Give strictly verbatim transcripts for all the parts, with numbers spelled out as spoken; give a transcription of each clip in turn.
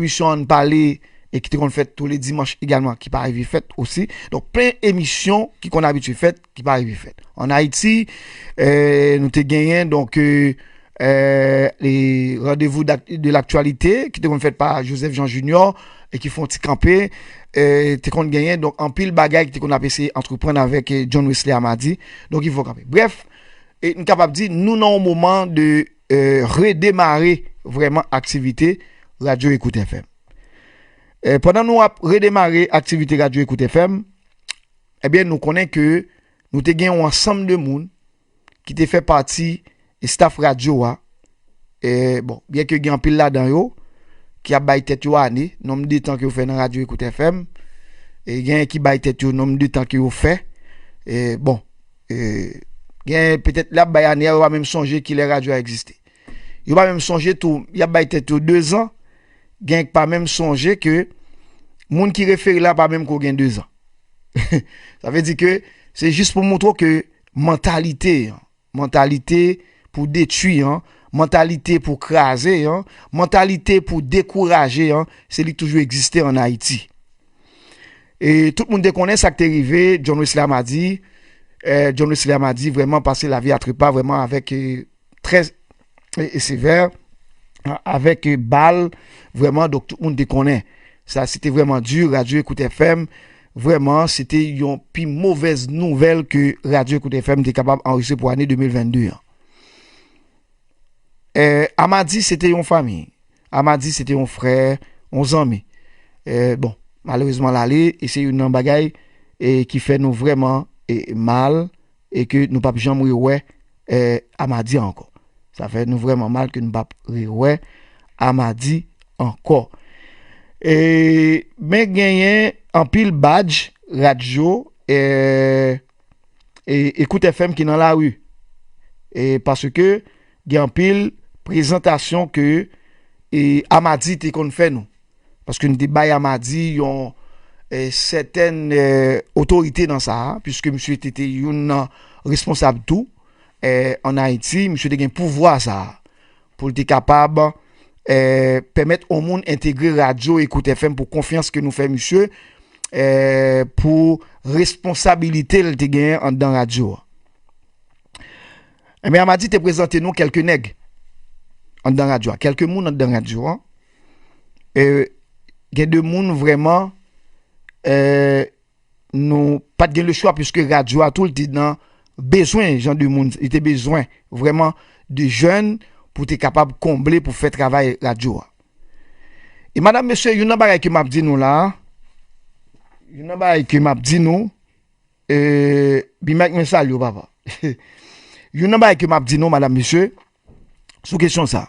emisyon Ann Pale, e ki te konn fèt tou le dimanch egalman, ki pa rive fèt osi. Donk, plen emisyon ki konn abitye fèt, ki pa rive fèt. Ann Ayiti, eh, nou te genyen, donk, eh, eh, le Rendez-vous d'Ac-, de l'Actualité, ki te konn fèt pa Joseph Jean Junior, e ki fè yon ti kanpe, eh, te konn genyen, donk, anpil bagay ki te konn ap eseye antreprann avèk, eh, John Wesley Amadi. Donk, ki fè yon kanpe. Brèf, e n kapab di, nou nan yon moman de, eh, redemare vrèman aktivite Radyo Ekout F M. Eh, pandan nou ap redemare aktivite Radyo Ekout F M, ebyen, nou konnen ke nou te gen yon ansanm de moun ki te fè pati staff radyo a. Eh, bon, byen ke gen anpil ladan yo ki ap bay tèt yo ane, nonb de tan ke yo fè nan Radyo Ekout F M, e gen ki bay tèt yo nonb de tan ke yo fè. Eh, bon, eh, gen petèt lè ap bay ane a, yo pa menm sonje kilè radyo a egziste. Yo pa menm sonje tou, y ap bay tèt yo de zan, gen k pa menm sonje ke moun ki refere la pa menm ko gen de zan. Sa vle di ke se jis pou montre w ke mantalite, mantalite pou detwi an, mantalite pou kraze an, mantalite pou dekouraje an, se li k toujou egziste ann Ayiti. E tout moun te konnen sa k te rive John Wesley Amadi. Eh, John Wesley Amadi vrèman pase lavi a trepa vrèman avèk, eh, trè, eh, sevè, avèk, eh, bal, vrèman, donk tout moun te konnen. Sa, se te vrèman di, Radyo Ekout F M, vrèman, se te yon pi movèz nouvèl ke Radyo Ekout F M te kapab anrejistre pou ane de mil vennde an. Eh, Amadi, se te yon fanmi. Amadi, se te yon frè, yon zanmi. Eh, bon, malerezman, l ale, e se youn nan bagay, eh, ki fè nou vrèman, eh, mal, e ke nou p ap janm rewè, eh, Amadi ankò. Sa fè nou vrèman mal ke nou p ap rewè Amadi ankò. E, men genyen anpil badj radyo, eh, e, Ekout F M ki nan lari. E paske gen anpil prezantasyon ke, e, Amadi te konn fè nou. Paske nou te bay Amadi yon, eh, sètèn, eh, otorite nan sa a, piske misye te, te youn nan responsab tou, eh, ann Ayiti, misye te gen pouvwa sa a, pou l te kapab, eh, pèmèt yon moun entegre Radyo Ekout F M pou konfyans ke nou fè misye, eh, pou responsabilite l te genyen anndan radyo a. Ebyen, Amadi te prezante nou kèlke nèg anndan radyo a, kèlke moun anndan radyo a. E, gen de moun vrèman, eh, nou pa t gen lechwa, piske radyo a tou, li te nan bezwen jan de moun, li te bezwen vrèman de jèn pou te kapab konble, pou fè travay radyo a. E madanm, mesye, youn nan bagay ke m ap di nou la, youn nan bagay ke m ap di nou, eh, Bimak, mwen salye w, papa. Youn nan bagay ke m ap di nou, madanm, mesye, sou kesyon sa.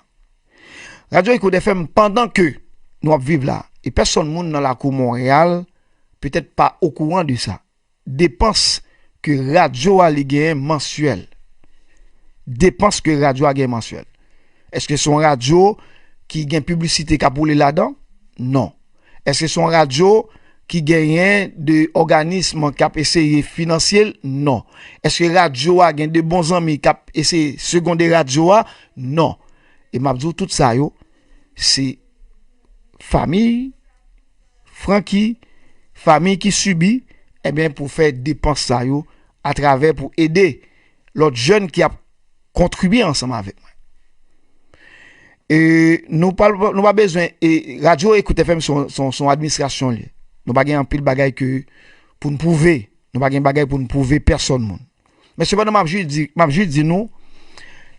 Radyo Ekout F M, pandan ke nou ap viv la, e pèsonn moun nan lakou Monreyal petèt pa okouran de sa. Depans ke radyo a li genyen mansyèl. Depans ke radyo a genyen mansyèl. Èske se yon radyo ki gen piblisite k ap woule ladan? Non. Èske se yon radyo ki genyen de òganism k ap eseye finansye l? Non. Èske radyo a gen de bon zanmi k ap eseye segonde radyo a? Non. E m ap di w tout sa yo, se fanmi Francky, fanmi ki sibi, ebyen, pou fè depans sa yo atravè pou ede lòt jèn ki ap kontribye ansanm avèk mwen. E nou pa, nou pa bezwen, e Radyo Ekout F M se yon, se yon, se yon administrasyon li ye. Nou pa gen anpil bagay ke pou n pwouve. Nou pa gen bagay pou n pwouve pèsonn moun. Men sepandan, m ap jis di, m ap jis di nou,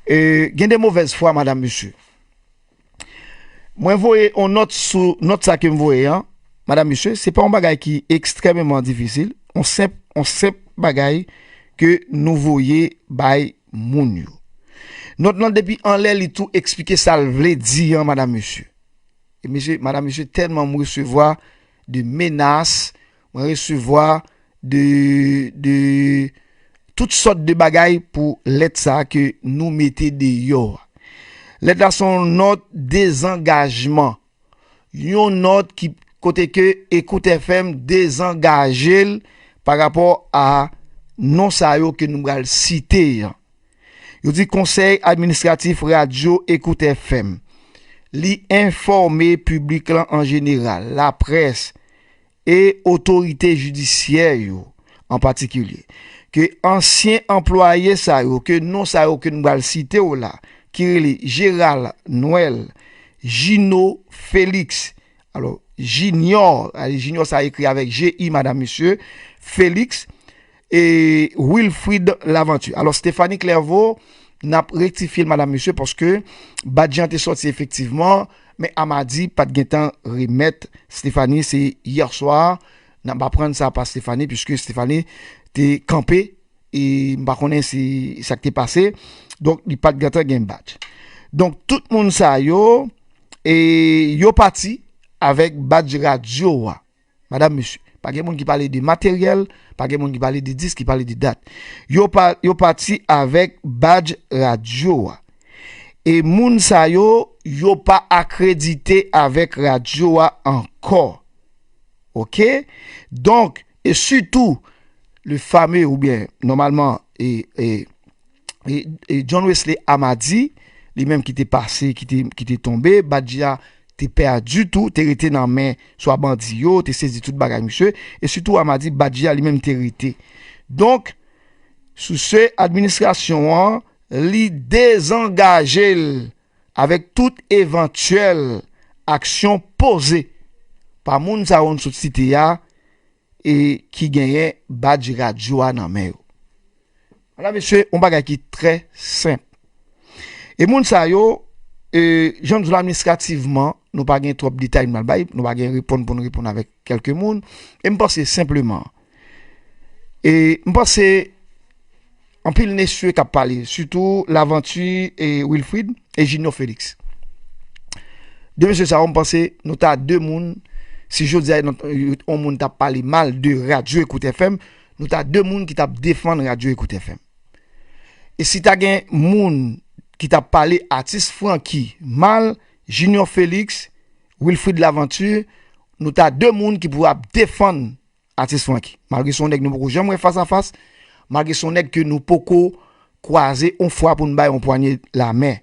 e, gen de movèz fwa, madanm, mesye. Mwen voye yon nòt sou nòt sa ke m voye an, madanm, mesye, se pa yon bagay ki ekstrèmeman difisil, yon senp, yon senp bagay ke nou voye bay moun yo. Nòt lan depi anlè li tou eksplike sa l vle di an, madanm, mesye. E mesye, madanm, mesye, tèlman m resevwa de menas, mwen resevwa de, de tout sòt de bagay pou lèt sa ke nou mete deyò a. Lèt la se yon nòt dezangajman. Yon nòt ki, kote ke Ekout F M dezangaje l pa rapò a non sa yo ke nou pral site an. Yo di Konsèy Administratif Radyo Ekout F M. Li enfòme piblik lan an jeneral, laprès e otorite jidisyè yo an patikilye ke ansyen anplwaye sa yo, ke non sa yo ke nou pral site w la, ki rele Gérald Noël, Gino Félix, alò, Junior, ale Junior sa ekri avèk G I, madanm, mesye, Félix, e Wilfrid Laventure. Alò, Stéphanie Clerveau, n ap rektifye l, madanm, mesye, paske badj lan te sòti efektivman, men Amadi pa t gentan remèt Stéphanie, se yè swa, n ap aprann sa pa Stéphanie, puiske Stéphanie te kanpe, e m pa konnen se sa k te pase, donk li pa t gentan gen badj. Donk, tout moun sa yo, e yo pati avèk badj radyo a. Madanm, mesye, pa gen moun ki pale de materyèl, pa gen moun ki pale de disk, ki pale de dat. Yo pa, yo pati avèk badj radyo a. E moun sa yo, yo pa akredite avèk radyo a ankò. Oke? Donk, e sitou, le fameux, oubyen, nòmalman, e, e, e, e John Wesley Amadi, li menm ki te pase, ki te, ki te tonbe, badj la te pèdi tou, te rete nan men swa bandi yo, te sezi tout bagay misye, e sitou Amadi, badj la li menm te rete. Donk, sou se, administrasyon an, li dezangaje l avèk tout evantyèl aksyon poze pa moun sa yo n sot site a, e ki genyen badj radyo a nan men yo. Madanm, mesye, yon bagay ki trè senp. E moun sa yo, e, jan m di w la, administrativman, nou pa gen twòp detay n pral bay, nou pa gen reponn pou n reponn avèk kèlke moun. E m panse senpleman, e m panse anpil mesye k ap pale, sitou Laventure e Wilfrid e Junior Félix. De mesye sa yo, m panse nou ta de moun, si jodi a yon moun t ap pale mal de Radyo Ecoute F M, nou ta de moun ki t ap defann Radyo Ecoute F M. E si ta gen moun ki t ap pale atis Francky mal, Junior Félix, Wilfrid Laventure, nou ta de moun ki pou ap defann atis Francky. Malgre se yon nèg nou poko janm wè fas a fas, malgre se yon nèg ke nou poko kwaze yon fwa pou n bay yon pwanye lamen.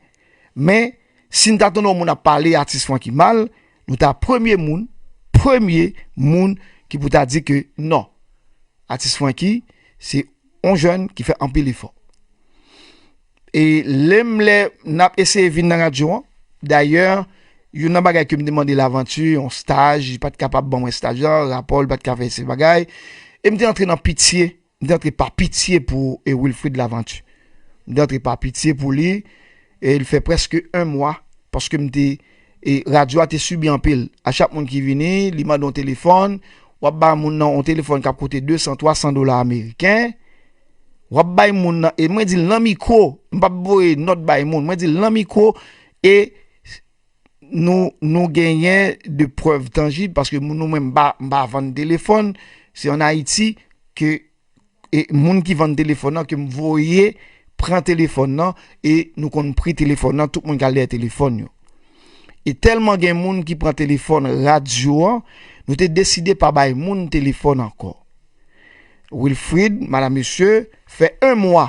Men, si n ta tande yon moun ap pale atis Francky mal, nou ta premye moun, premye moun ki pou ta di ke non. Atis Francky, se yon jèn ki fè anpil efò. E lè m lè n ap eseye vin nan radyo an, dayè, youn nan bagay ke m te mande Laventure, yon staj, li pa t kapab ban mwen staj lan, rapò, li pa t ka fè se bagay. E m te antre nan pitye, m te antre pa pitye pou, e, Wilfrid Laventure. M te antre pa pitye pou li, e l fè prèske yon mwa, paske m te, e, radyo a te sibi anpil. A chak moun ki vini, li mande yon telefòn, w ap ba moun nan yon telefòn k ap koute de san, twa san dola ameriken, w ap bay moun nan, e mwen di l nan mikwo, m p ap voye nòt bay moun, mwen di l nan mikwo, e nou, nou genyen de prèv tanjib, paske moun, nou, mwen, m pa, m pa vann telefòn, se ann Ayiti ke, e moun ki vann telefòn nan, ke m voye pran telefòn nan, e nou konn pri telefòn nan, tout moun k al dèyè telefòn yo. E tèlman gen moun ki pran telefòn radyo an, nou te deside pa bay moun telefòn ankò. Wilfrid, madanm, mesye, fè yon mwa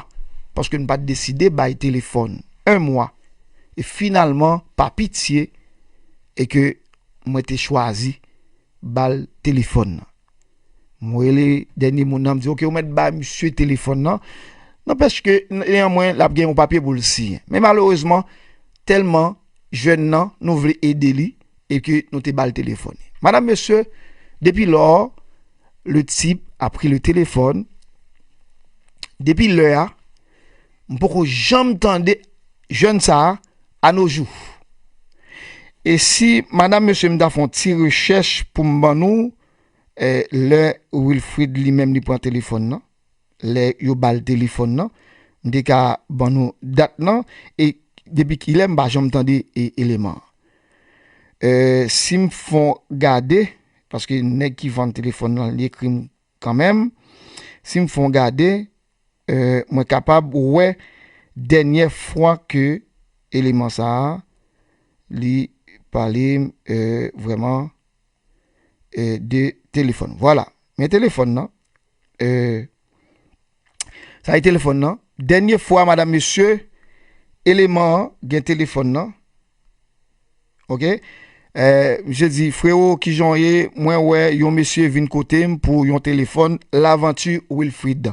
paske n pa t deside bay telefòn. Yon mwa. E finalman, pa pitye, e ke mwen te chwazi ba l telefòn nan. Mwen rele dènye moun nan, m di, "Oke, ou mèt ba misye telefòn nan." Nanpèch ke, n-, néanmwen, l ap gen yon papye pou l siyen. Men malerezman, tèlman jèn nan, nou vle ede li, e ke nou te ba l telefòn. Madanm, mesye, depi lò, le type a pris le téléphone. Depi lè a, m poko janm tande jèn sa a, a no jou. E si, madanm, mesye, m ta fè yon ti rechèch pou m ban nou, eh, lè Wilfrid li menm li pran telefòn nan, lè yo ba l telefòn nan, m te ka ban nou dat lan, e depi kilè m pa janm tande, e, eleman an. Eh, si m fon gade, paske nèg ki vann telefòn nan, li ekri m kanmenm, si m fon gade, eh, mwen kapab wè dènyè fwa ke eleman sa a, li pale m, eh, vrèman, eh, de telefòn. Vwala. Men telefòn nan, eh, sa e telefòn nan. Dènye fwa, madanm, mesye, eleman an gen telefòn nan. Ok? Eh, misye di, "Frewo, kijan w ye? Mwen wè yon mesye vin kote m pou yon telefòn, Lavanti Wilfrid."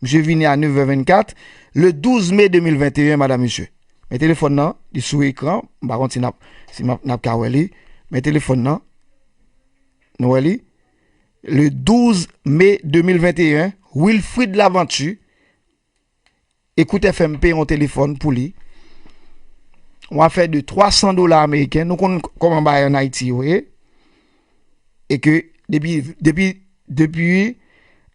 Misye vini a nèf è vennkat, le douz me de mil venteyen, madanm, mesye. Men telefòn nan, li sou ekran, m pa konn si n ap, si n ap, n ap ka wè li. Men telefòn nan, nou wè li? Le douz me de mil venteyen, Wilfrid Lavanti, Écoute F M peye yon telefòn pou li. Yon afè de twa san dola ameriken. Nou konn kòman bagay ann Ayiti yo ye. E ke depi, depi, depi,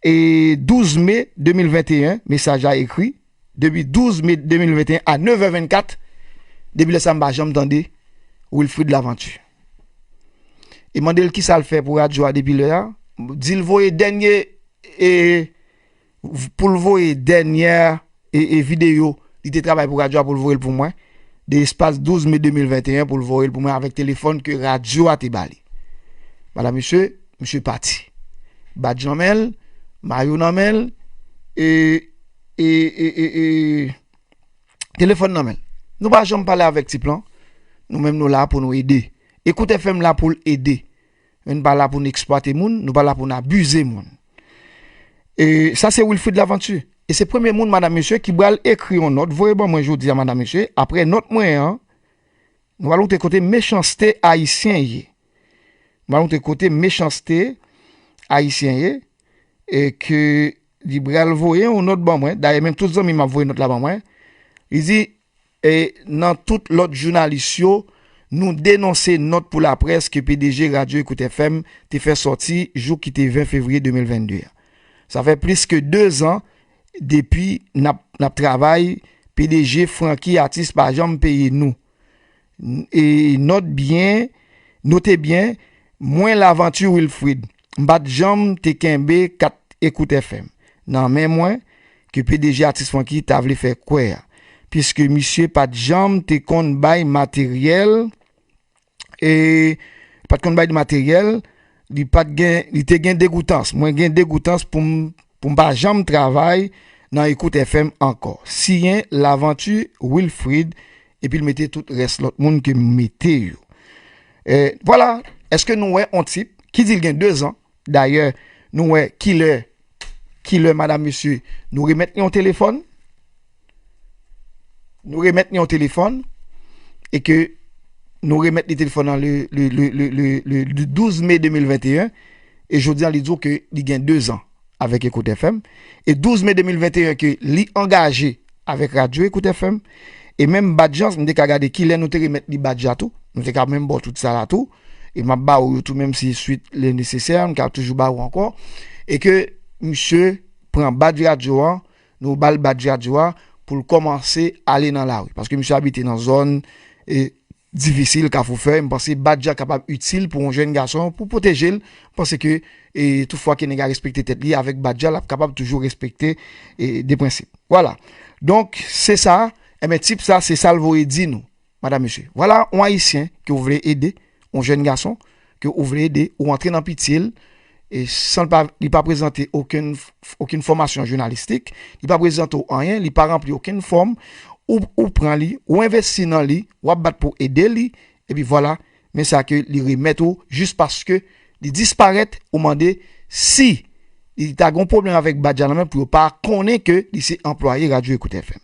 e, douz me de mil venteyen, mesaj la ekri. Depi douz me de mil venteyen a nèf è vennkat, depi lè sa m pa janm tande Wilfrid Lavanti. E mande l kisa l fè pou radyo a depi lè a. Di l voye dènye, e, pou l voye dènyè, e, e, videyo li te travay pou radyo a, pou l voye l pou mwen. De espas douz me de mil venteyen pou l voye l pou mwen avèk telefòn ke radyo a te ba li. Madanm, mesye, misye pati. Badj nan men l, mayo nan men l, e, e, e, e, e, telefòn nan men l. Nou pa janm pale avèk tip lan. Nou menm nou la pou nou ede. Écoute F M la pou l ede. Men nou pa la pou n eksplwate moun, nou pa la pou n abize moun. E sa se Wilfrid Lavanti. E se premye moun, madanm, mesye, ki pral ekri yon nòt, voye ban mwen jodi a, madanm, mesye, apre nòt mwen an, nou pral montre kote mechanste ayisyen ye. Nou pral montre kote mechanste ayisyen ye, e ke li pral voye yon nòt ban mwen. Dayè, menm tout zanmi m ap voye nòt la ban mwen. Li di, e nan tout lòt jounalis yo, nou denonse nòt pou laprès ke P D G Radyo Écoute F M te fè sòti jou ki te ven fevriye de mil vennde a. Sa fè plis ke de zan depi n ap, n ap travay, P D G Francky Artiste pa janm peye nou. N-, e nòt byen, note byen, mwen Lavanti Wilfrid, m pa t janm te kenbe kat Écoute F M nan men mwen, ke P D G Artiste Francky ta vle fè kwè a, piske misye pa t janm te konn bay materyèl, e pa t konn bay materyèl, li pa t gen, li te gen degoutans. Mwen gen degoutans pou m, pou m pa janm travay nan Écoute F M ankò. Siyen Lavanti Wilfrid, epi l mete tout rès lòt moun ke m mete yo. E, vwala, èske nou wè on tip ki di l gen de zan? Dayè, nou wè kilè, kilè, madanm, mesye, nou remèt li yon telefòn. Nou remèt li yon telefòn, e ke nou remèt li telefòn nan le, le, le, le, le, le douz me de mil venteyen, e jodi a, li di w ke li gen de zan avèk Écoute F M, e douz me de mil venteyen ke li angaje avèk Radyo Écoute F M, e menm badj la, m te ka gade kilè nou te remèt li badj la tou, nou te ka menm ba w tout sa la tou, e m ap ba w yo tou, menm si swit le nesesè, m ka toujou ba w ankò, e ke misye pran badj radyo an, nou ba l badj radyo a pou l kòmanse ale nan lari. Paske misye abite nan zòn, e, difisil, Kafou Fèy, m panse badj la kapab itil pou yon jèn gason, pou pwoteje l. M panse ke, e, tout fwa ke nèg la respekte tèt li, avèk badj la, l ap kapab toujou respekte, e, de prensip. Vwala. Donk, se sa, enben, tip sa, se sa l voye di nou. Madanm, mesye, vwala yon Ayisyen ke w vle ede, yon jèn gason ke w vle ede, ou antre nan pitye l, e san l pa, li pa prezante okenn, okenn fòmasyon jounalistik, li pa prezante w anyen, li pa ranpli okenn fòm, ou, ou pran li, ou envesti nan li, w ap bat pou ede li, epi vwala, men sa ke li remèt ou, jis paske li disparèt, ou mande si li ta gen yon pwoblèm avèk badj la nan men pou yo pa konnen ke li se anplwaye Radyo Écoute F M.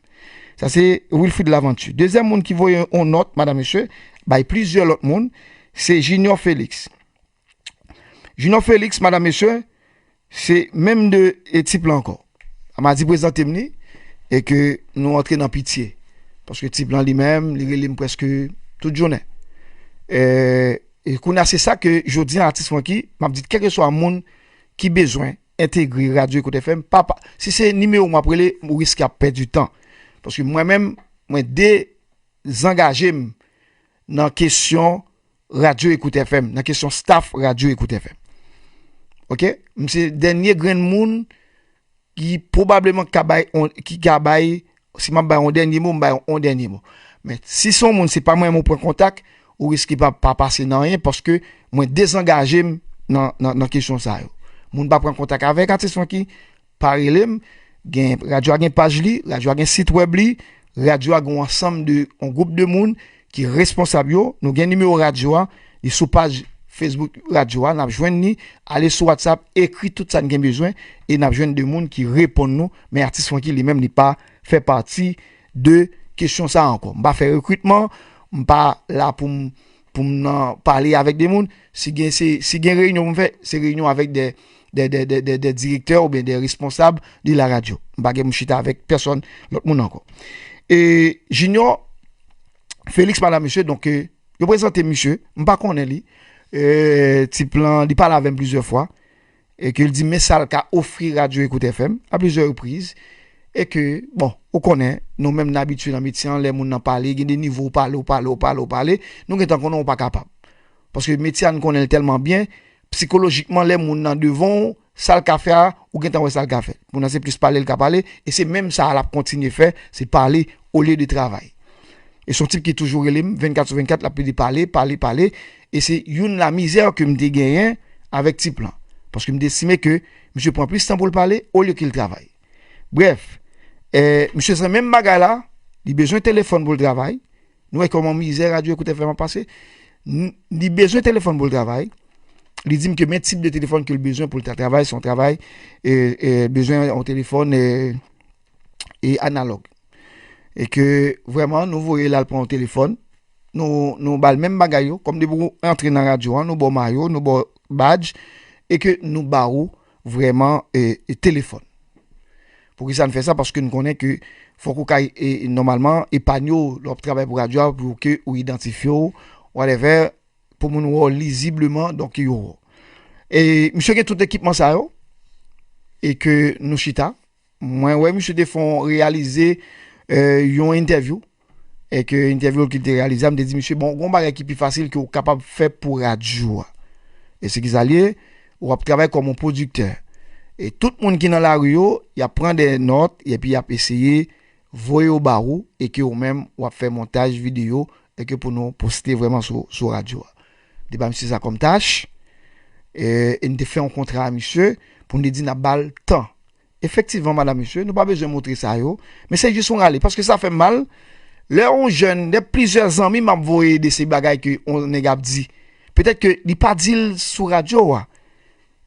Sa se Wilfrid Lavanti. Dezyèm moun ki voye yon nòt, madanm, mesye, bay plizyè lòt moun, se Junior Félix. Junior Félix, madanm, mesye, se menm de, e, tip la ankò. Amadi prezante m li, e ke nou antre nan pitye. Paske tip lan li menm, li rele m prèske tout jounen. E, e kounye a, se sa ke jodi a, Atis Francky, m ap di, kèlkeswa moun ki bezwen entegre Radyo Écoute F M, pa, pa, si se nimewo m ap rele, ou riske ap pèdi tan. Paske mwen menm, mwen dezangaje m nan kesyon Radyo Écoute F M, nan kesyon staff Radyo Écoute F M. Oke? M se dènye grenn moun ki pwobableman ka bay, on, ki ka bay, si m ap bay yon dènye mo, m bay yon, yon dènye mo. Men si se yon moun, se pa mwen menm ou pran kontak, ou riske pa, pa pase nan anyen, paske mwen dezangaje m nan, nan, nan kesyon sa yo. Moun pa pran kontak avèk Atis Francky, pa rele m, gen, radyo a gen paj li, radyo a gen sit wèb li, radyo a gen yon ansanm de, yon gwoup de moun ki responsab yo. Nou gen nimewo radyo a, li sou paj Facebook radyo a, n ap jwenn li, ale sou WhatsApp, ekri tout sa n gen bezwen, e n ap jwenn de moun ki reponn nou, men Atis Franky li menm, li pa fè pati de kesyon sa a ankò. M pa fè rekritman, m pa la pou m, pou m nan pale avèk de moun. Si gen, se, si gen reyinyon pou m fè, se reyinyon avèk de, de, de, de, de, de direktè oubyen de responsab de la radyo. M pa gen pou m chita avèk pèsòn lòt moun ankò. E Junior Félix, madam, mesye, donk, eh, yo prezante misye, m pa konnen li. Eh, tip lan, li pale avè m plizyè fwa, e ke l di men sa l ka ofri radyo Ecoute F M a plizyè repriz, e ke, bon, ou konnen, nou menm n abitye nan metye an, lè moun nan pale, gen de nivo ou pale, ou pale, ou pale, ou pale, nou gentan konnen ou pa kapab. Paske metye a n konnen l tèlman byen, sikolojikman, lè moun nan devan w, sa l ka fè a, ou gentan wè sa l ka fè. Moun nan se plis pale l ka pale, e se menm sa a l ap kontinye fè, se pale olye de travay. E se yon tip ki toujou rele m vennkat sou vennkat, l ap pede pale, pale, pale. E se youn la mizè ke m te genyen avèk tip lan. Paske m te estime ke misye pran plis tan pou l pale olye ke l travay. Brèf, eh, misye se menm bagay la, li bezwen telefòn pou l travay. Nou wè kòman mizè radyo Ecoute F M ap pase. N- Li bezwen telefòn pou l travay. Li di m ke men tip de telefòn ke l bezwen pou l ta travay, se yon travay, eh, eh, bezwen yon telefòn, eh, e analòg. E ke vrèman, nou voye l al pran yon telefòn, nou, nou ba l menm bagay yo, kòm depi w antre nan radyo an, nou ba w mayo, nou ba w badj, e ke nou ba w vrèman, e, e telefòn. Poukisa n fè sa? Paske n konnen ke fòk ou ka, e, nòmalman, epanye w lè w ap travay pou radyo a, pou ke ou idantifye w, whatever, pou moun wè w lizibleman, donk yo wè w. E misye gen tout ekipman sa yo, e ke nou chita, mwen wè misye te fè yon reyalize, eh, yon entèvyou, e ke entèvyou ke l te reyalize a, m te di misye, bon, gen yon bagay ki pi fasil ke w kapab fè pou radyo a. E se ki sa l ye, w ap travay kòm yon pwodiktè. E tout moun ki nan lari yo, y ap pran de nòt, epi y ap eseye voye yo ba ou, e ke ou menm, w ap fè montaj videyo, e ke pou nou poste vrèman sou, sou radyo a. Li ba misye sa kòm tach, e, e n te fè yon kontra a misye, pou n te di n ap ba l tan. Efektivman, madam, mesye, nou pa bezwen montre sa yo, men se jis yon rale, paske sa fè m mal. Lè yon jèn, de plizyè zanmi m ap voye de se bagay ke yon nèg ap di, petèt ke li pa di l sou radyo a,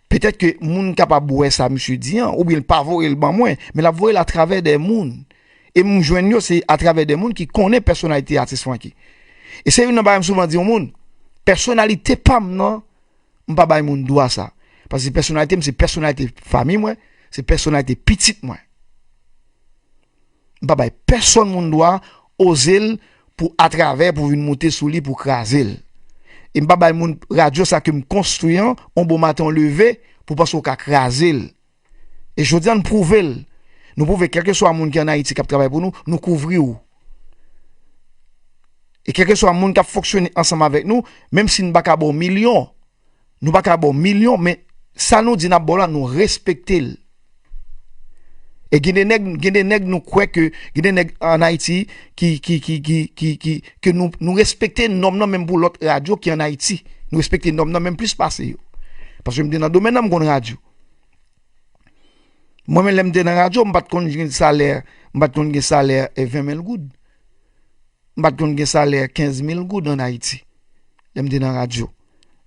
petèt ke moun kapab wè sa misye di an, oubyen l pa voye l ban mwen, men l ap voye l atravè de moun. E m jwenn yo, se atravè de moun ki konnen pèsonalite atis Franky. E se youn nan bagay m souvan di yon moun, pèsonalite pa m nan, m pa bay moun dwa sa. Paske pèsonalite m, se pèsonalite fanmi mwen, se pèsonalite pitit mwen. M pa bay pèsonn moun dwa oze l pou atravè, pou vin moute sou li, pou kraze l. E m pa bay moun radyo sa ke m konstwi an, yon bon maten w leve, pou panse w ka kraze l. E jodi a, n pwouve l. Nou pwouve, kèlkeswa moun ki ann Ayiti k ap travay pou nou, nou kouvri w. E kèlkeswa moun k ap fonksyone ansanm avèk nou, menm si n pa ka ba w milyon, nou pa ka ba w milyon, men sa nou di n ap ba w la, nou respekte l. E gen de nèg, gen de nèg nou kwè ke, gen de nèg ann Ayiti ki, ki, ki, ki, ki, ki, ke nou, nou respekte nonm nan menm pou lòt radyo ki ann Ayiti. Nou respekte nonm nan menm plis pase yo. Paske m te nan domèn nan, m konn radyo. Mwen menm, lè m te nan radyo, m pa t konn gen salè, m pa t konn gen salè, e, ven mil goud. M pa t konn gen salè kenz mil goud ann Ayiti, lè m te nan radyo.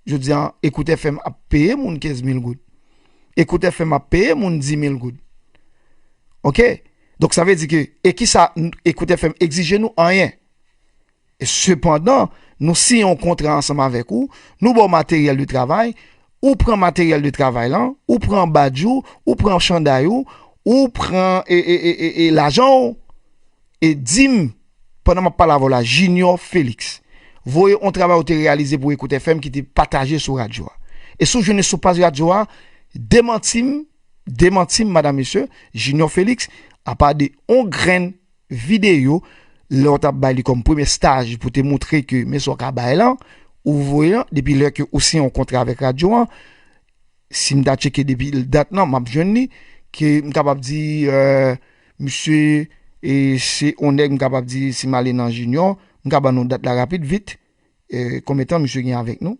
Jodi a, Ecoute F M ap peye moun kenz mil goud. Ecoute F M ap peye moun di mil goud. Oke? Donk, sa vle di ke, e kisa n- Ecoute F M egzije nou? Anyen. E sepandan, nou siyen yon kontra ansanm avèk ou, nou ba w materyèl de travay, ou pran materyèl de travay lan, ou pran badj ou, ou pran chanday ou, ou pran, e, e, e, e, e lajan w, e di m, pandan m ap pale avè w la, Junior Félix voye yon travay ou te reyalize pou Ecoute F M ki te pataje sou radyo a. E si w jwenn li sou paj radyo a, demanti m, demanti m, madam, mesye, Junior Félix, apa de yon grenn videyo, lè w t ap bay li kòm premye staj pou te montre ke men sa w ka bay lan, ou voye lan, depi lè ke ou siyen yon kontra avèk radyo an, si m ta tcheke depi dat lan, m ap jwenn li, ke m kapab di, eh, misye, e se yon nèg m kapab di, si m ale nan Junior, m ka ban nou dat la rapid, vit, eh, konbyen tan misye gen avèk nou,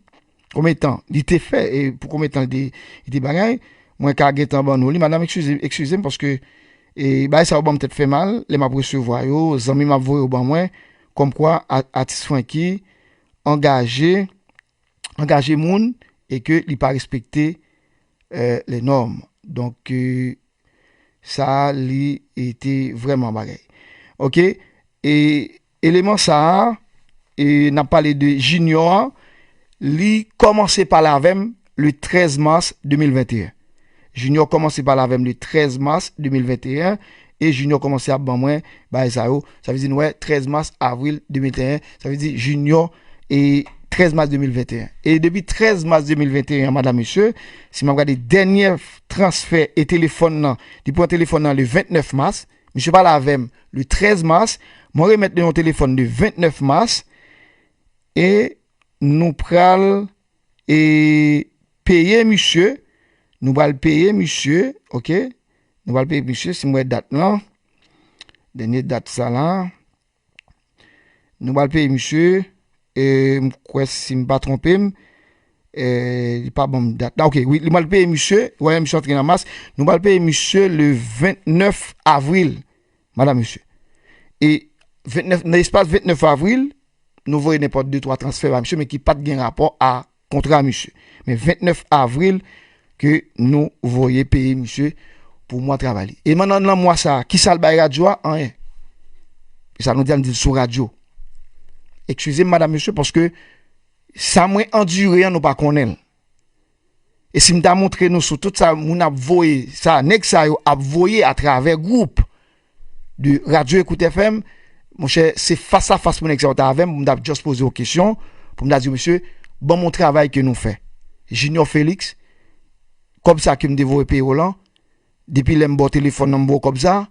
konbyen tan li te fè, e pou konbyen tan li te, li te bagay, mwen ka gentan ban nou li. Madanm, eskize, eskize m, paske, e, bagay sa yo ban m tèt fè mal, lè m ap resevwa yo, zanmi m ap voye yo ban mwen, kòmkwa a- atis Francky angaje angaje moun e ke li pa respekte euh, les normes. Donk, euh, sa a, li te vrèman bagay. Oke? E eleman sa a, e n ap pale de Junior an, li kòmanse pale avè m le trèz mas de mil venteyen. Junior kòmanse pale avè m le trèz mas de mil venteyen, e Junior kòmanse ap ban mwen bagay sa yo. Sa vle di, nou wè, trèz mas, avril de mil venteyen, sa vle di, Junior, e trèz mas de mil venteyen. E depi trèz mas de mil venteyen, madam, mesye, si m ap gade dènye transfè e telefòn nan, li pran telefòn nan le vennèf mas, misye pale avè m le trèz mas, mwen remèt li yon telefòn le vennèf mas, e nou pral e peye misye, nou pral peye misye, oke? Nou pral peye misye, si m wè dat lan, dènye dat sa la, nou pral peye misye, e m kwè si m pa twonpe m, e li pa ban m dat la, oke, wi, li pral peye misye, wè, misye antre nan mas, nou pral peye misye le vennèf avril, madam, mesye. E vennèf, nan espas vennèf avril, nou voye nenpòt de twa transfè ba misye, men ki pa t gen rapò a kontra misye. Men vennèf avril ke nou voye peye misye pou mwa travay li. E pandan nan mwa sa a, kisa l bay radyo a? Anyen. E sa nou di a, nou di l sou radyo. Eskize m, madam, mesye, paske sa mwen andire an, nou pa konnen l. E si m ta montre nou sou tout sa moun ap voye, sa nèg sa yo ap voye atravè gwoup de Radyo Ekout F M, monchè, se fas a fas pou nèg sa yo ta avè m, pou m ta just poze yo kesyon, pou m ta di yo, mesye, ban m yon travay ke nou fè. Junior Felix, kòb sa ke m te voye peye w lan, depi lè m ba w telefòn nan, m ba w kòb sa,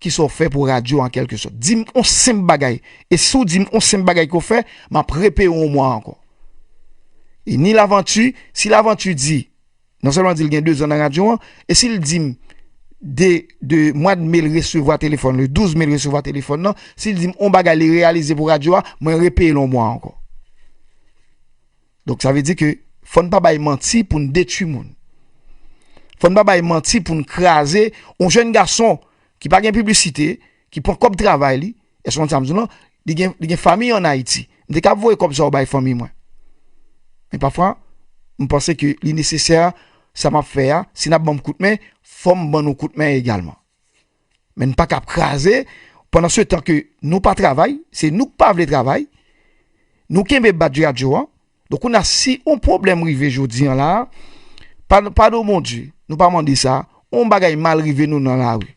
kisa w fè pou radyo an kèlkesòt? Di m yon senp bagay. E si w di m yon senp bagay ke w fè, m ap repeye w yon mwa ankò. E ni Lavanti, si Lavanti di, non sèlman di l gen dezan nan radyo an, e si l di m de, de mwa de me l resevwa telefòn, le douz me l resevwa telefòn nan, si l di m yon bagay li reyalize pou radyo a, mwen repeye l yon mwa ankò. Donk, sa vle di ke fò n pa bay manti pou n detwi moun. Fò n pa bay manti pou n kraze yon jèn gason ki pa gen piblisite, ki pran kòb travay li, èske w konn sa m di w lan? Li gen, li gen fanmi ann Ayiti. M te ka voye kòb sa yo bay fanmi mwen. Men pafwa, m panse ke li nesesè, sa m ap fè a, si n ap ban m kout men, fò m ban nou kout men egalman. Men n pa ka ap kraze, pandan se tan ke nou pa travay, se nou k pa vle travay, nou kenbe badj radyo an. Donk, kounye a, si yon pwoblèm rive jodi an la, pa, padon Bondye, nou pa mande sa, yon bagay mal rive nou nan lari.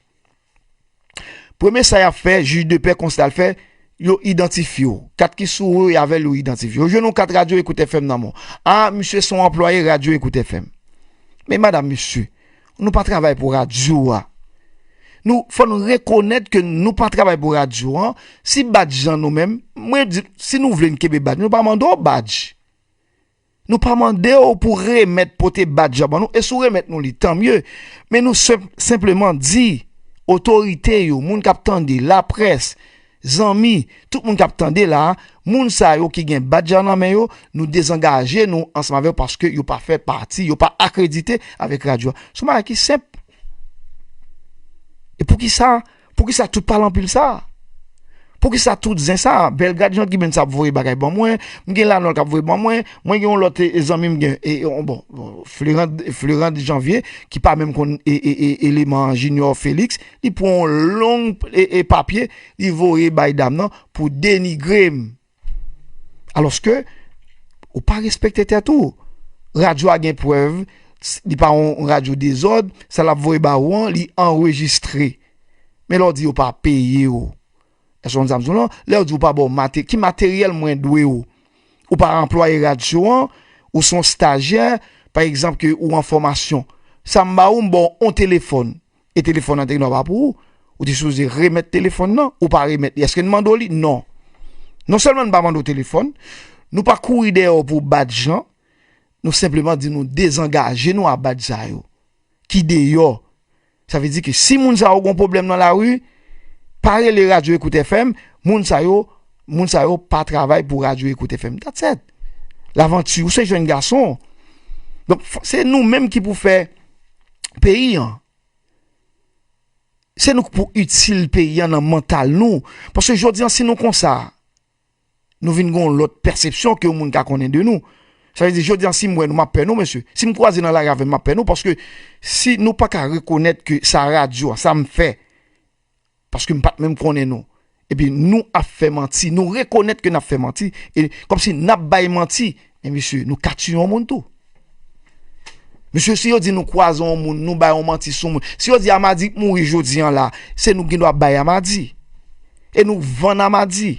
Premye sa y ap fè, jij de pè konsta l fè, yo idantifye w. Kat ki sou ou yo, y avè l, yo idantifye w. Yo jwenn yon kat Radyo Ekout F M nan men w. A, misye se yon anplwaye Radyo Ekout F M. Men madam, mesye, nou pa travay pou radyo a. Nou, fò nou rekonèt ke nou pa travay pou radyo an. Si badj lan nou menm, mwen di, si nou vle n kenbe badj, nou pa mande w badj. Nou pa mande w pou remèt, pote badj la ban nou. E si w remèt nou li, tanmye. Men nou senp-, senpleman di otorite yo, moun k ap tande, laprès, zanmi, tout moun k ap tande la, moun sa yo ki gen badj la nan men yo, nou dezangaje nou ansanm avè yo paske yo pa fè pati, yo pa akredite avèk radyo a. Se yon bagay ki senp. E poukisa, poukisa tout pale anpil sa? Poukisa tout zen sa? Belgrad, Jean Gibbens ap voye bagay ban mwen, m gen Lanòl k ap voye ban mwen, mwen gen yon lòt, e, e, zanmi m gen, e, e, bon, bon, Flerand, Flerand Janvier, ki pa menm konn, e, e, e, eleman Junior Felix, li pran yon long, e, e, papye, li voye bay dam nan pou denigre m. Alòske, ou pa respekte tèt ou. Radyo a gen prèv, s-, li pa yon radyo dezòd, sa l ap voye ba ou an, li anrejistre. Men lè w di yo pa peye w. Èske w konn sa m di w lan? Lè w di ou pa ba w mate-, ki materyèl mwen dwe w? Ou pa anplwaye radyo an, ou se yon stajyè, pa egzanp, ke ou an fòmasyon. Sa m ba ou, m ba w yon telefòn. E telefòn nan te gendwa pa pou ou. Ou te sipoze remèt telefòn nan, ou pa remèt li. Èske n mande w li? Non. Non sèlman n pa mande w telefòn, nou pa kouri dèyè w pou badj lan, nou senpleman di nou dezangaje nou a badj sa yo ki deyò. Sa vle di ke si moun sa yo gon pwoblèm nan lari, pa rele Radyo Ekout F M, moun sa yo, moun sa yo pa travay pou Radyo Ekout F M. That's it. Lavanti, ou se jèn gason. Donk, f-, se nou menm ki pou fè peyi an. Se nou k pou itil peyi an nan mantal nou. Paske jodi an, si nou konsa, Nou vin gen yon lòt pèsepsyon ke yon moun ka konnen de nou. Sa vle di, jodi a, si m wè nou, m ap pè nou, mesye. Si m kwaze nan lari avè n, m ap pè nou, paske si nou pa ka rekonèt ke sa radyo a, sa m fè, paske m pa t menm konnen nou. Epi nou ap fè manti, nou rekonèt ke n ap fè manti, e kòmsi n ap bay manti. Men mesye, nou ka tiye yon moun tou. Mesye, si yo di nou kwaze yon moun, nou bay yon manti sou moun. Si yo di Amadi mouri jodi an la, se nou ki dwa bay Amadi. E nou vann Amadi.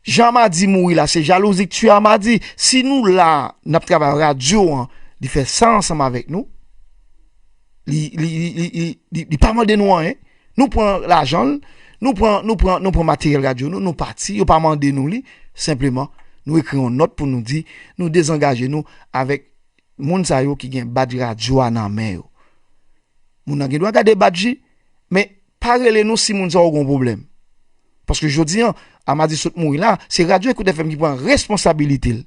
Jan Amadi mouri la, se jalouzi k tiye Amadi. Si nou la, n ap travay radyo an, li fè sa ansanm avèk nou. Li, li, li, li, li, li, li pa mande nou anyen. Nou pran lajan l, nou pran, nou pran, nou pran materyèl radyo nou, nou pati, yo pa mande nou li. Senpleman, nou ekri yon nòt pou nou di, nou dezangaje nou avèk moun sa yo ki gen badj radyo a nan men yo. Moun nan gen dwa gade badj li, men pa rele nou si moun sa yo gen yon pwoblèm. Paske jodi an, Amadi sot mouri la, se Radyo Ecoute F M ki pran responsabilite l.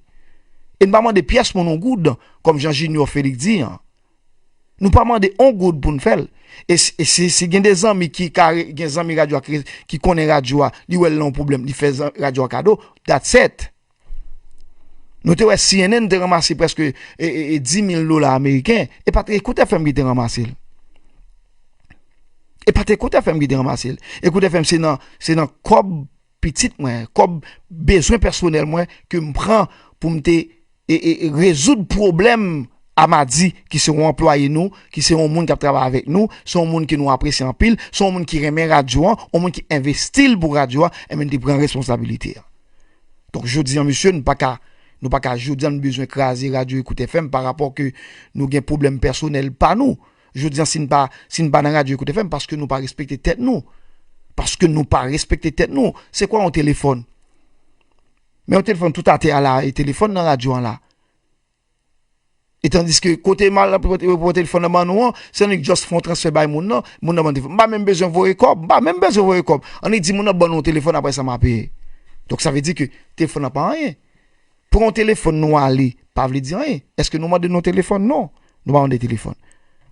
E n pa mande pyès moun yon goud, kòm jan Junior Felix di an. Nou pa mande yon goud pou n fè l. E si, e si, si gen de zanmi ki kare, gen zanmi radyo a ki, ki konnen radyo a, li wè l nan yon pwoblèm, li fè zan- radyo a kado, that's it. Nou te wè C N N te ranmase prèske e, e, e dis mil dola ameriken. E pa t Ecoute F M ki te ranmase l. E pa t Ecoute F M ki te ranmase l. Ecoute F M se nan, se nan kòb pitit mwen, kòb bezwen pèsonèl mwen ke m pran pou m te e, e, e rezoud pwoblèm Amadi, ki se yon anplwaye nou, ki se yon moun k ap travay avèk nou, se yon moun ke nou apresye anpil, se yon moun ki renmen radyo an, yon moun ki envesti l pou radyo a, enben li te pran responsabilite a. Donk, jodi an, mesye, nou pa ka, nou pa ka, jodi an, nou bezwen kraze Radyo Ecoute F M pa rapò ke nou gen pwoblèm pèsonèl pa nou. Jodi an, si n pa, si n pa nan Radyo Ecoute F M, paske nou pa respekte tèt nou. Paske nou pa respekte tèt nou. Se kwa yon telefòn? Men yon telefòn tout atè a la, e telefòn nan radyo an la. E tandiske kote mal pou, pou telefòn nan ban nou an, se annik just fè yon transfè bay moun nan, moun nan ban telefòn. M pa menm bezwen voye kòb, m pa menm bezwen voye kòb. Annik di moun nan ban nou yon telefòn, apre sa m a peye. Donk sa vle di ke telefòn nan pa anyen. Pran yon telefòn nou ale, pa vle di anyen. Èske nou mande nou telefòn? Non, nou pa mande telefòn.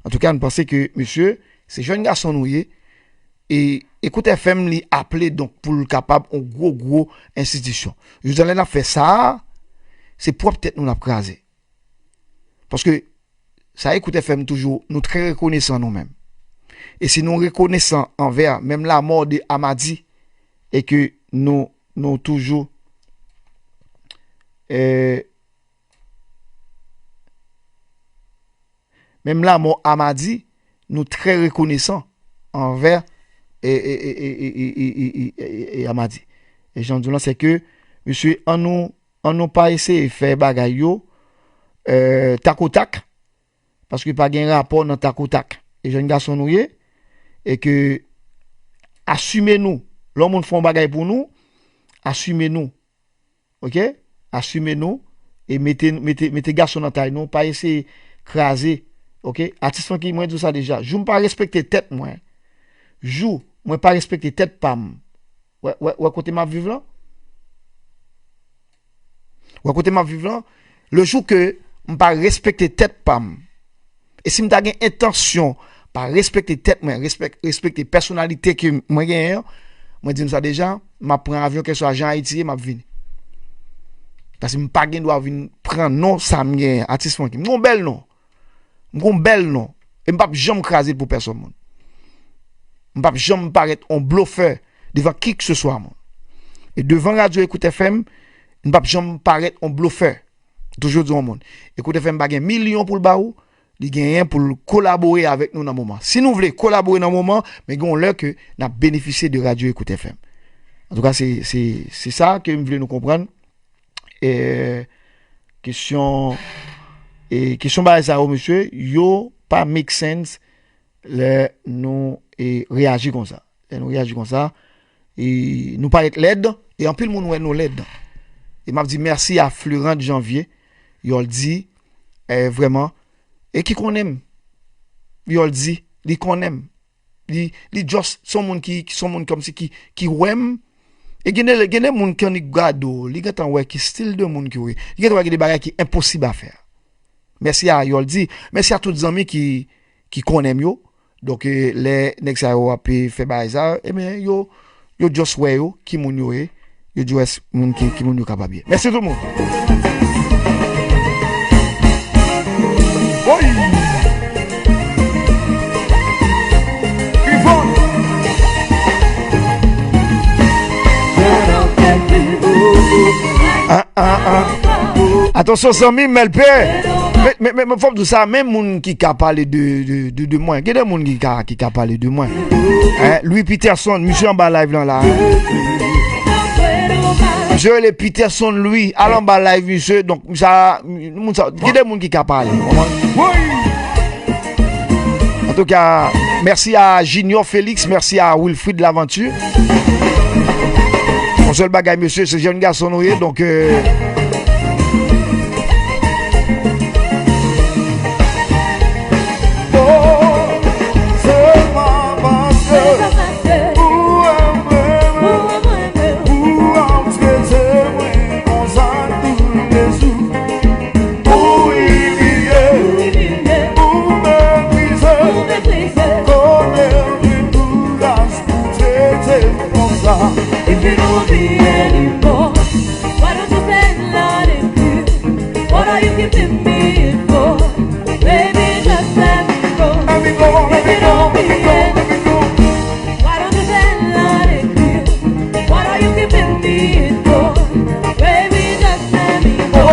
Antouka, nou panse ke, mesye, se jèn gason nou ye, e Ecoute F M li aple donk pou l kapab yon gwo, gwo enstitisyon. Jodi a lè n ap fè sa a, se pwòp tèt nou n ap kraze. Paske sa Ecoute F M toujou, nou trè rekonesan nou menm. E si nou rekonesan anvè menm lamò de Amadi, e ke nou, nou toujou, e, menm lamò Amadi, nou trè rekonesan anvè e, e, e, e, e, e, e, e, e, e Amadi. E jan m di w lan, se ke, mesye, an nou, an nou pa eseye fè bagay yo, e, takotak, paske pa gen rapò nan takotak. E jèn gason nou ye, e ke asime nou. Lè yon moun fè yon bagay pou nou, asime nou. Oke? Asime nou, e mete, mete, mete gason nan tay nou, pa eseye kraze. Oke? Atis mwen ki, mwen di w sa deja, jou m pa respekte tèt mwen, jou mwen pa respekte tèt pa m, wè, wè, wè kote m ap viv lan? Wè kote m ap viv lan? Le jou ke m pa respekte tèt pa m, e si m ta gen entansyon pa respekte tèt mwen, respèk-, respekte pèsonalite ke mwen genyen an, mwen di nou sa deja, m ap pran avyon kèlswa jan Ayiti ye, m ap vini. Paske m pa gen dwa vin pran non sa m genyen, atis mwen ki. M gon bèl non. M gon bèl non. E m p ap janm kraze l pou pèsonn moun. M p ap janm parèt on blofè devan kikseswa moun. E devan Radyo Ecoute F M, m p ap janm parèt on blofè. Toujou di yon moun, Ecoute F M pa gen milyon pou l ba ou, li genyen pou l kolabore avèk nou nan moman. Si nou vle kolabore nan moman, men gen yon lè ke n ap benefisye de Radyo Ecoute F M. Antouka, se, se, se sa ke m vle nou konprann. E, kesyon, e, kesyon bagay sa yo, mesye, yo pa make sense lè nou, e, reyaji konsa. Lè nou reyaji konsa, e, nou parèt lèd, e anpil moun wè nou lèd. E m ap di mèsi a Fleurant Janvier, Yoldy, e, vrèman, e ki konnen m. Yoldy, li konnen m. Li, li just, se yon moun ki, ki se yon moun kòmsi ki, ki wè m. E gen de, gen de moun ki annik gade w, li gentan wè ki stil de moun ke w ye. Li gentan wè gen de bagay ki enposib a fè. Mèsi a Yoldy. Mèsi a tout zanmi ki, ki konnen m yo. Donk, e, lè nèg sa yo ap, e, fè bagay sa, ebyen, yo, yo just wè yo, ki moun yo ye. Yo di w èske moun ki, ki moun yo kapab ye. Mèsi tout moun. Woy! Vivon! Ah, ah, ah. Atansyon, zanmi m, L P. Men, men, men, men, fò m di w sa, menm moun ki ka pale de, de, de, de mwen. Gen de moun ki ka, ki ka pale de mwen. Hein, Louis Peterson, misye anba live lan la. Misye rele Peterson Louis. Al anba live, misye. Donk, sa, moun sa, gen de moun ki ka pale. Konprann? Antouka, mèsi a Junior Félix, mèsi a Wilfrid Laventure. Yon sèl bagay, mesye, se jèn gason nou ye, donk, euh, If you don't be anymore, why don't you say nothing? What are you keeping me for? Baby, just let me go. Let me go, let me go, let me go, let me go. Why don't you say nothing? What are you keeping me for? Baby, just let me go.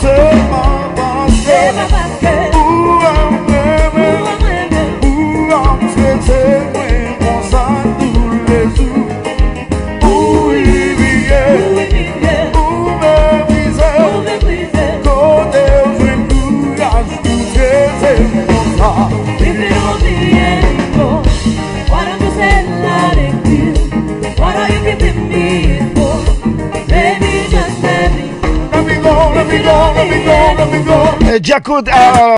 Sèlman paske ou renmen mwen, ou ap trete mwen konsa toulejou. Ou imilye, ou meprize, kote w jwenn kouraj pou trete m konsa? If you don't be anymore, why don't you say nothing? What are you keeping me for? Baby, just let me go. Let me go, let me go, let me go, let me go. Eh, Djakout, ah,